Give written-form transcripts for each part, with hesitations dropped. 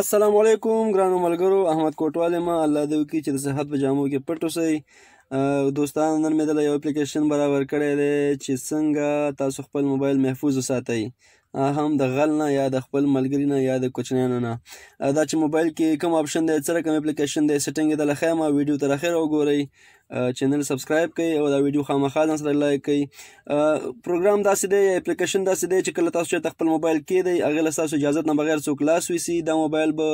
السلام علیکم ګرانو ملګرو، احمد کوټوال یم. الله دې وکړي چې د صحت په جامو کې پټ اوسئ. دوستان، نن مې دله یو اپلیکیشن برابر کړی دی چې څنګه تاسو خپل موبایل محفوظ وساتئ، هم د غل نه یا د خپل ملګري نه یا د کوچنیانو نه. دا چې موبایل کې کوم آپشن دی، څه رقم اپلیکیشن دی، setting یې دله ښیم. ویډیو تر اخره وګورئ، channel subscribe کړئ او دا ویډیو خامخا ځان سره like کړئ. پروګرام داسې دی یا اپلیکیشن داسې دی چې کله تاسو چېرته خپل موبایل کېدئ، هغې له ستاسو اجازت نه بغیر څوک لاس ویسي، دا موبایل به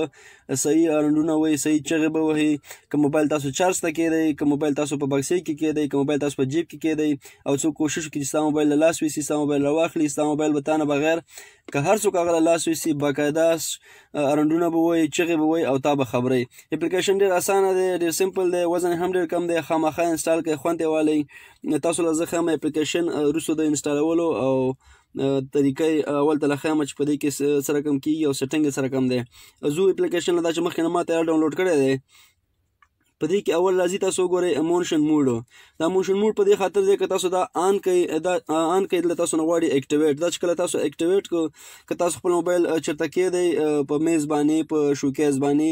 صحیح ارنډونه وهي، صحیح چغې به وهي. که موبایل تاسو چارج ته کېدئ، که موبایل تاسو په بکسې کې کېدئ، که موبایل تاسو په جیب کې کېدئ او څوک کوشش وکړي چې ستا موبایل له لاس ویسي، ستا موبایل راواخلي، ستا موبایل به تا نه بغیر که هر څوک هغه له لاس ویسي، باقاعده ارنډونه به وهي، چغې به وهي او تا به خبروي. اپلیکیشن ډېر اسانه دی، ډېر simple دی، وزن هم ډېر کم دی. خامخا install کړئ، خوند یې والئ. تاسو له زه ښیم اپلیکیشن وروسته د انسټالولو او طریقه یې اول ته له ښیم چې په دې کې څه رقم کېږي او setting یې څه رقم دی. زه اپلیکیشن له دا چې مخکې نه ما تیار download کړی دی. په دې کې اول راځي، تاسو وګورئ motion mode. دا motion mode په دې خاطر دی که تاسو دا on کړئ، دا on کړئ، دلته تاسو نه غواړي activate. دا چې کله تاسو activate کړو، که تاسو خپل موبایل چېرته کېدئ، په میز باندې، په شوکیز باندې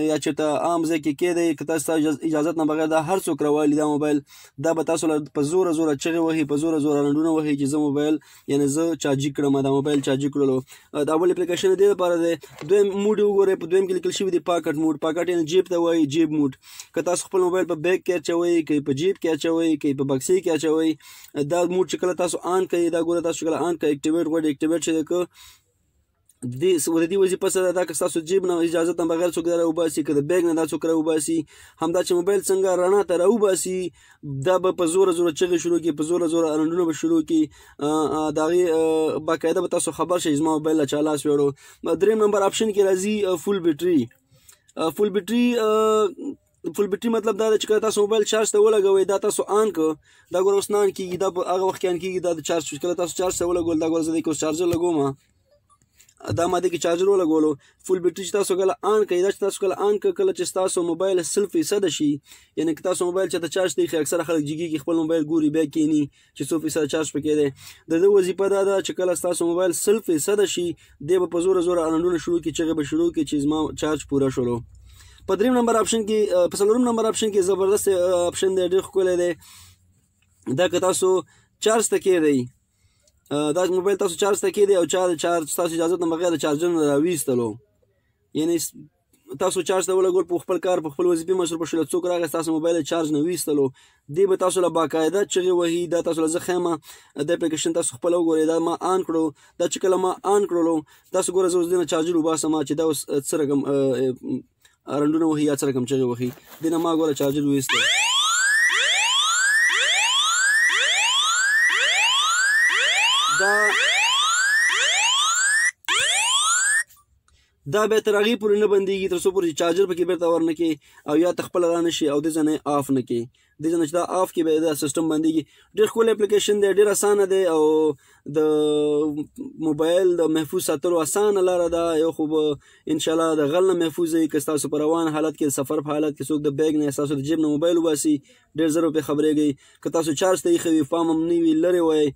یا چېرته عام ځای کې کېدئ، که تاسو اجازت نه بغیر دا هر څوک راوالي دا موبایل، دا به تاسو له په زوره زوره چغې وهي، په زوره زوره رنډونه وهي چې زه موبایل یعنې زه چارجي کړم، دا موبایل چارجي کړلو. دا اول اپلیکیشن دې لپاره دی. دویم mode وګورئ، په دویم کې لیکل شوي دي pocket mode. Pocket یعنې جیب ته وایي، جیب mode. که تاسو خپل موبایل په bag کې اچوئ، که په جیب کې اچوئ، که په بکسې کې اچوئ، دا mode چې کله تاسو on کړئ، دا ګوره تاسو کله on کړئ، activate غواړي activate شي، که د دې وظیفه څه ده؟ دا که ستاسو جیب نه اجازت نه بغیر څوک دا راوباسي، که د bag نه دا څوک راوباسي، همدا چې موبایل څنګه رڼا ته راوباسي، دا به په زوره زوره چغې شروع کړي، په زوره زوره ارنډونه به شروع کړي. د هغې باقاعده به تاسو خبر شئ زما موبایل له چا لاس ویړو. دریم نمبر آپشن کې راځي full battery. Full battery، full battery مطلب دا دی چې کله تاسو موبایل چارج ته ولګوئ، دا تاسو on کړ، دا ګوره اوس نه on کېږي، دا په هغه وخت کې on کېږي، دا د چارج کله تاسو چارج ته ولګول، دا ګوره زه دې کې اوس چارجر لګوم، دا ما دې کې چارجر ولګولو. Full battery چې تاسو کله on کړئ، دا چې تاسو کله on کړئ، کله چې ستاسو موبایل 100% شي، یعنې که تاسو موبایل چېرته چارج ته ایښی، اکثره خلک جګېږي خپل موبایل ګوري، بیا کښېني چې څو فیصده چارج پکې دی. د ده وظیفه دا ده چې کله ستاسو موبایل 100% شي، دی به په زوره زوره ارنډونه شروع کړي، چغې به شروع کړي چې زما چارج پوره شولو. په دریم نمبر آپشن کې، په څلورم نمبر آپشن کې زبردست آپشن دی، ډېر ښکلی دی. دا که تاسو چارج ته کېدئ، دا موبایل تاسو چارج ته کېدئ او چارج ستاسو اجازت نه بغیر د چارجر نه راویستلو، یعنې تاسو چارج ته ولګول، په خپل کار په خپل وظیفې مصروف شول، څوک راغی ستاسو موبایل چارج نه ویستلو، دی به تاسو له باقاعده چغې وهي. دا تاسو له زه ښیم، دا اپلیکیشن تاسو خپله وګورئ. دا ما on کړو، دا چې کله ما on کړلو، تاسو ګوره زه اوس دې نه چارجر وباسم چې دا اوس څه رقم رنډونه وهي یا څه رقم چغې وهي. دې نه ما ګوره چارجر ویستی. دا بیا تر هغې پورې نه بندېږي تر څو پورې چې چارجر پکې بېرته ور نه کړي او یا ته خپله را نه شي او دې ځای نه off نه کړي. دې ځای نه چې دا off کړي، بیا دا سیستم بندېږي. ډېر ښکلی اپلیکیشن دی، ډېر اسانه دی او د موبایل د محفوظ ساتلو اسانه لاره ده. یو خو به انشاءالله د غل نه محفوظ وي، که ستاسو په روان حالت کې، سفر په حالت کې څوک د bag نه ستاسو د جیب نه موبایل وباسي، ډېر زر پرې خبرېږئ. که تاسو چارج ته ایښی وي، پام هم نه وي، لرې وئ،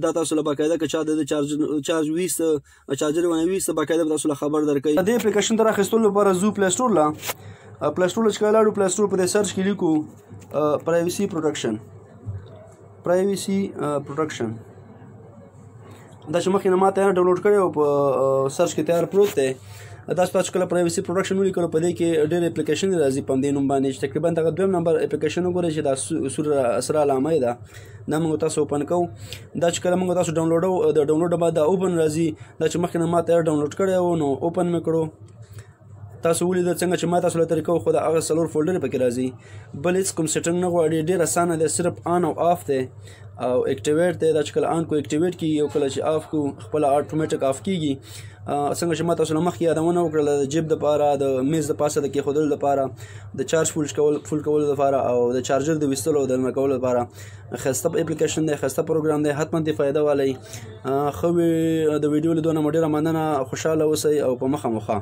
دا تاسو له باقاعده که چا د ده چارج ویسته، چارجر یې ونه ویسته، باقاعده به تاسو له خبر درکوي. د دې اپلیکیشن د راخیستلو لپاره ځو Play Store له، Play Store له چې کله لاړو، Play Store په دې search کې لیکو privacy protection، privacy protection. دا چې مخکې نه ما تیار download کړی او په search کې تیار پروت دی. دا تاسو کله privacy protection ولیکلو، په دې کې ډېر اپلیکیشن راځي په همدې نوم باندې، چې تقریبا دغه دویم نمبر اپلیکیشن وګورئ چې دا سره علامه یې ده، دا موږ تاسو open کوو. دا چې کله موږ تاسو ډاونلوډو، د download بعد دا open راځي. دا چې مخکې نه ما تیار download کړی و، نو open مې کړو. تاسو ولیدل څنګه چې ما تاسو له طریقه وښوده، هغه څلور folder پکې راځي. بل هېڅ کوم setting نه غواړي، ډېر اسانه دی، صرف on او off دی او activate دی. دا چې کله on کو activate کېږي او کله چې off کو خپله automatic off کېږي. څنګه چې ما تاسو له مخکې یادونه وکړله، د جیب دپاره، د میز د پاسه د کېښودلو دپاره، د چارج full کولو دپاره او د چارجر د ویستلو او د لمر کولو دپاره ښایسته اپلیکیشن دی، ښایسته پروګرام دی، حتما دې فایده والی. ښه د ویډیو لیدو نه مو ډېره مننه. خوشحاله اوسئ او په مخه مو ښه.